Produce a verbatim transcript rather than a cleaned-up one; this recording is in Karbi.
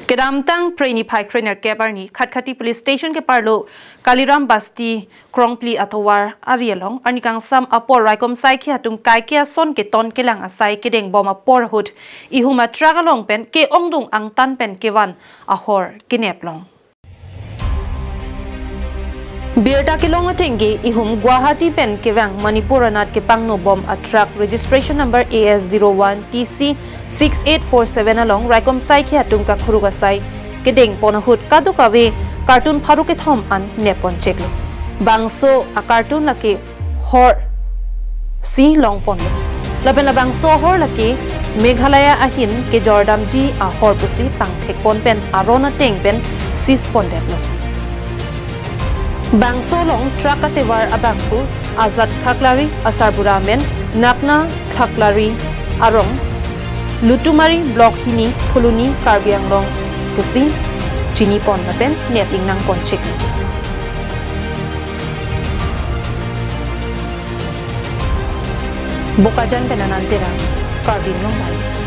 Kedamtang Phre niphai kre nerkep arni Khatkhati Police Station keparlo Kaliram Basti Krongpli atovar ari along arni kangsam apor raikom saikhi atum kaike ason keton kelang asai kedeng bom apor ahut ihum a truck along pen ke-ongdung angtan pen kevan ahor kenep long. Birta kelong atengke ihum Guwahati pen kevang Manipur anat kepangno bom a truck registration number A S zero one T C six eight four seven along raikom saikhi atum kakhuruk asai kedeng pon ahut kadokave carton pharo kethom an nep pon cheklo. Bangso a carton lake hor si long ponlo. Lapen labangso ahor lake Meghalaya ahin kejordamji ahor pusi pangthek pon pen aron ateng pen seize pondetlo. Bangso along truck atevar abangphu Azad Khaklari, asarbura amen Nakna Khaklari, arong Lutumari, Block hini, Phuloni, Karbi Anglong pusi chini pon lapen nep ingnang pon chek. Bokajan pen Anand Terang, Karbi Anglong Live.